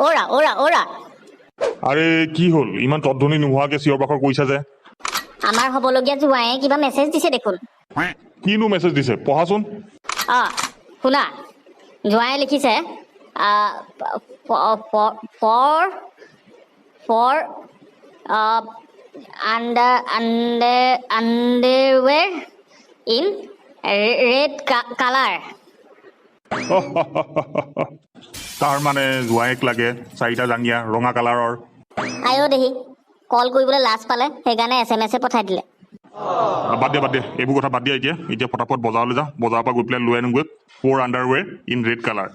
অ'ৰা অ'ৰা অ'ৰা। আৰে কি হ'ল, ইমান তৎধ্বনি নোহোৱাকে চিঞৰ বাখৰ কৰিছা যে? আমাৰ হ'বলগীয়া জোঁৱায়ে কিবা মেছেজ দিছে দেখোন। কিনো মেছেজ দিছে, পঢ়াচোন। অঁ, শুনা, জোঁৱায়ে লিখিছে, for underwear in red colour. তাৰ মানে জোঁৱায়েক লাগে চাৰিটা জাঙিয়া ৰঙা কালাৰৰ। আইঅ দেহি, কল কৰিবলৈ লাজ পালে, সেইকাৰণে এছএমএছে পঠাই দিলে। বাদ দিয়া, বাদ দিয়া, এইবোৰ কথা বাদ দিয়া। এতিয়া এতিয়া ফটাফট বজাৰলৈ যাওঁ। বজাৰৰ পৰা গৈ পেলাই লৈ আনোগৈ four underwear in red colour.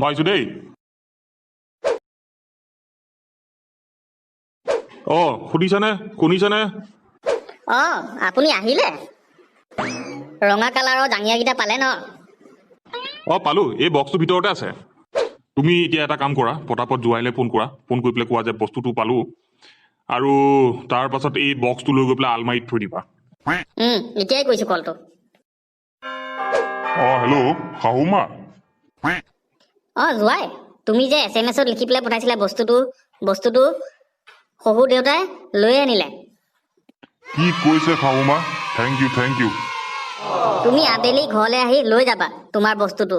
মই আহিছোঁ দেই। অঁ, শুনিছানে? শুনিছানে? অঁ, আপুনি আহিলে? ৰঙা কালাৰৰ জাঙিয়াকেইটা পালে ন? অঁ, পালোঁ, এই বক্সটোৰ ভিতৰতে আছে। তুমি এতিয়া এটা কাম কৰা, পটাপট জোঁৱাইলৈ ফোন কৰা। ফোন কৰি পেলাই কোৱা যে বস্তুটো পালোঁ, আৰু তাৰ পাছত এই বক্সটো লৈ গৈ পেলাই আলমাৰিত থৈ দিবা। এতিয়াই কৰিছোঁ কলটো। অঁ, হেল্ল' শাহুমা। অঁ জোঁৱাই, তুমি যে এছএমএছত লিখি পেলাই পঠাইছিলা বস্তুটো শহুৰ দেউতাই লৈ আনিলে। কি কৈছে শাহুমা? Thank you, thank you. তুমি আবেলি ঘৰলৈ আহি লৈ যাবা তোমাৰ বস্তুটো।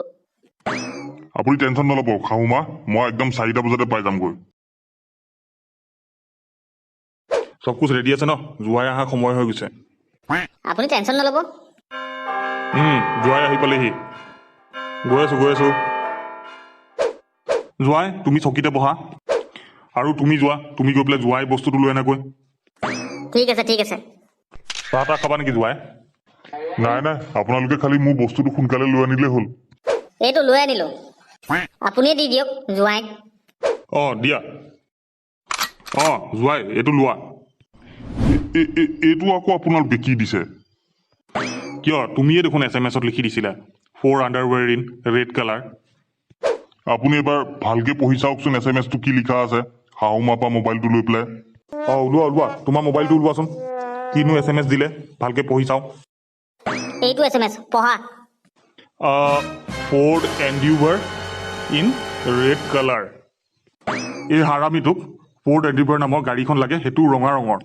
আপুনি টেনশ্যন নল'ব শাহুমা, মই একদম 4টা বজাতে পাই যামগৈ। চব কুছ ৰেডি আছে ন? জোঁৱাই অহা সময় হৈ গৈছে। আপুনি টেনশ্যন নল'ব। জোঁৱাই আহি পালেহি। গৈ আছোঁ, গৈ আছোঁ। জোঁৱাই, তুমি চকীতে বহা, আৰু তুমি যোৱা, তুমি গৈ পেলাই জোঁৱাই বস্তুটো লৈ আনাগৈ। ঠিক আছে, ঠিক আছে। চাহ তাহ খাবা নেকি জোঁৱাই? নাই নাই, আপোনালোকে খালি মোৰ বস্তুটো সোনকালে লৈ আনিলেই হ'ল। এইটো লৈ আনিলোঁ, আপুনিয়ে দি দিয়ক জোঁৱাইক। অঁ, দিয়া। অঁ জোঁৱাই, এইটো লোৱা। এইটো আকৌ আপোনালোকে কি দিছে? কিয়, তুমিয়ে দেখোন এছএমএছত লিখি দিছিলা four underwear in red colour. আপুনি এবাৰ ভালকে পঢ়ি চাওকচোন এছএমএছটো কি লিখা আছে, শাহুমাৰ পৰা মোবাইলটো লৈ পেলাই। অঁ, ওলোৱা ওলোৱা, তোমাৰ মোবাইলটো ওলোৱাচোন। কিনো এছএমএছ দিলে ভালকে পঢ়ি চাওঁ। এইটো এছএমএছ পঢ়া। Ford Endeavour in red colour. এই হাৰামিটোক ফ'ৰ্ড এণ্ডিউভাৰ নামৰ গাড়ীখন লাগে, সেইটো ৰঙা ৰঙৰ।